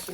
Ya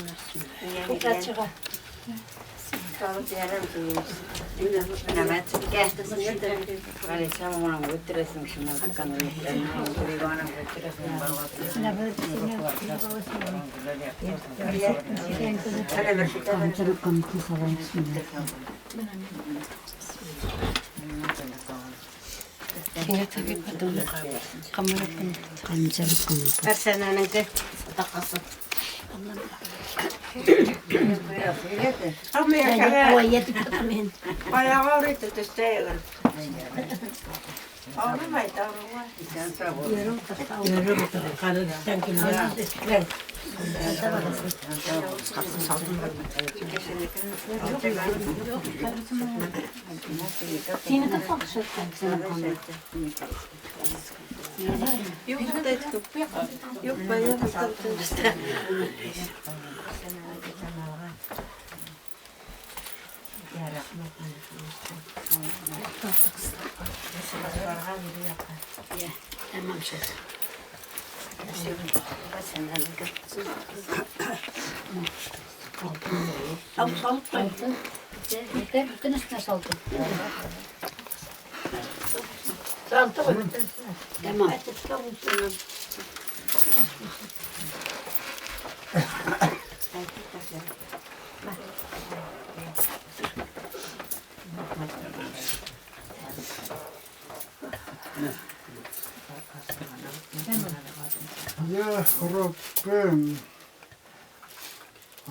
Rabbim.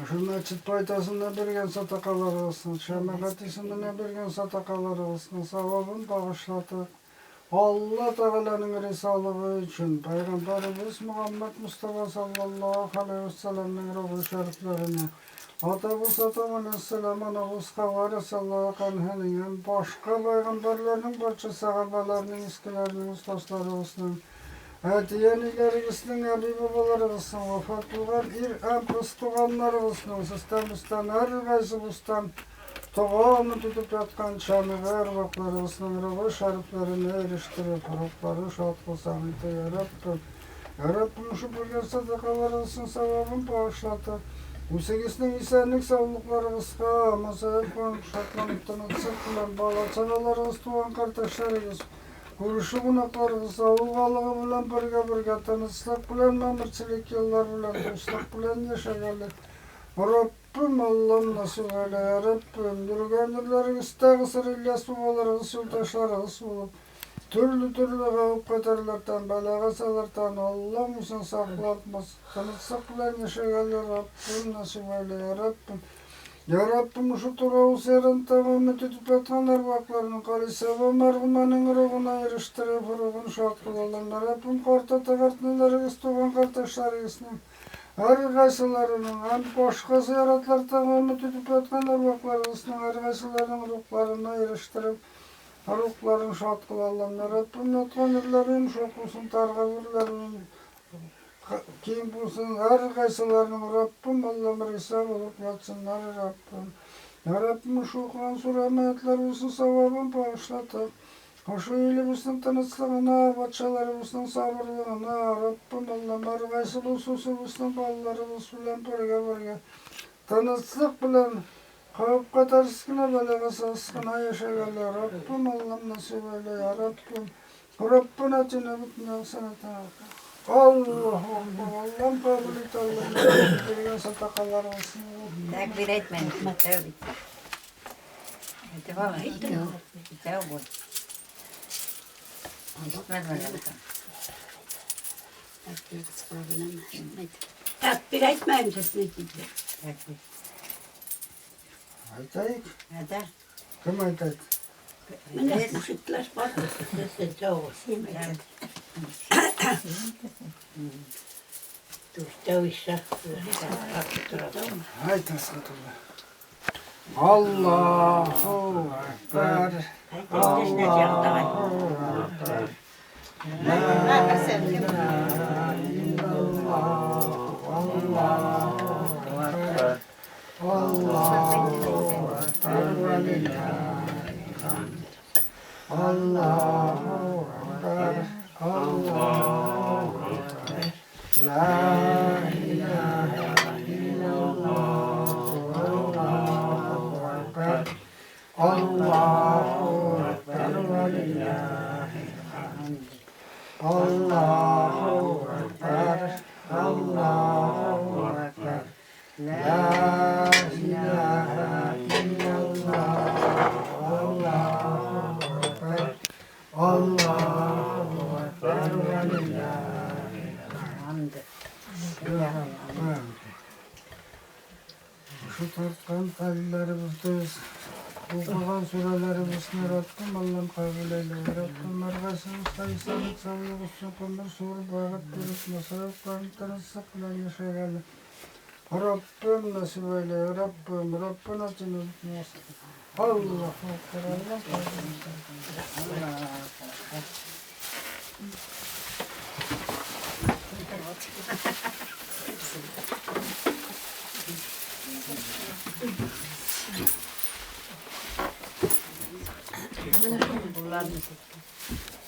Şu мәчет файдасына биргән садакаларыгызны, шәмәгать исеменә биргән садакаларыгызны савабын багышлатып, Алла Тәгаләнең ризалыгы өчен Пәйгамбәребез Мөхәммәд Мустафа саллаллаһу алейһи вә сәлләмнең рухи шәрифләренә, атабыз Адам алейһиссәлам, анабыз Хава расаллаһу анһаның һәм башка пәйгамбәрләрнең, барча сәхабәләрнең, искеләрнең, остазларыбызның, әти-әниләрегезнең, әби-бабаларыгызның, вафат булган ир һәм кыз туганнарыгызның, сездән-бездән һәркайсыбыздан дога өмет итеп яткан чаныгы әрвахларыгызның рухы шәрифләренә ирештереп, рухлары шат кылсаң иде, я Раббым. Я Раббым, шул биргән сәдакаларыгызның савабын багышлатып, үзегезнең исәнлек-саулыкларыгызга мәсәлән, шатланып тынычлык белән бала-чагаларыгыз, туган кардәшләрегез, күрше кунакларыгыз, авыл халыгы белән бергә-бергә тынычлык белән, мәмерчелек еллар белән, дуслык белән яшәгәле. Раббым, Аллам, насыйп әйлә, я Раббым, йөргән җирләрегездә Гысыр Ильяс бабаларыгыз, юлдашларыгыз булып, төрле-төрле гаеп-катәрләрдән, бәла-казалардан Аллам үзең саклап, тынычлык белән яшәгәле, Раббым, насыйп әйлә, я Раббым. Я Раббым, шул туры үзләрен тәмам итеп яткан әрвахларның Халисә вә мәрхүмәнең рухына ирештереп, рухын шат кыл, Аллам. Я Раббым, карт ата-картнәләрегез, туган кардәшләрегезнең һәркайсыларының һәм башка зыяратлар тәмам итеп яткан әрвахларыгызның һәркайсыларының рухларына ирештереп, рухларын шат кыл, Аллам. Я Раббым, яткан җирләре йомшак булсын, тар каберләре Киң булсын һәркайсыларының, Раббым, Аллам, риза булып ятсыннар, Раббым. Я Раббым, шул укыган сүрә һәм аятьләр булсын савабын багышлатып, шушы илебезнең тынычлыгына, патшаларыбызның сабырлыгына, Раббым, Аллам, һәркайсыбыз үзебезнең балаларыбыз белән бергә-бергә тынычлык белән, хәвеф-хәтәрсез генә, бәла-казасыз гына яшәгәле, Раббым, Аллам, насыйп әйлә, я Раббым. Раббына төнәбетне саната. Аллаһу акбар. Аллам кабул ит, Аллам биргән садакаларыбызны. Тәкбир әйтмә, тәүбә ит. Әйтеп ал, икәү бул. Ишетмәдем әле. Тәкбир әйтмәем сезне диде. Тәкбир. Әйтәйек. Әйтә. Кем әйтә? Менә мужиклар бар. Дүртәү исә. Айт, Асхатулла. Аллаһу акбар. Аллаһу акбар. Ла илаһа иллаллаһ. Аллаһу акбар. Аллаһу акбар ва лиллаһил хамд. Аллаһу акбар. Аллаһу акбар. Ла илаһа иллаллаһ. Allahu Ekber ve lillahil hamd. Allahu Ekber, Allahu Ekber. La ilahe illallah. Allahu Ekber, Allahu Ekber ve lillahil Hamd. hamd. Şu tartqan qallarımızda o'qigan suralarimizni Rabbim Allah'ım kabul eyle. Rabbim margasını sayısını sağlık olsun, kömür soğurup bağıt berip, masraf kanıtlarını bilen yaşayalım. Rabbim nasip eyle, Rabbim, Rabbim nasip eyle. Allahu Ekber, Allah kabul eyle. Кулларны сөрттем.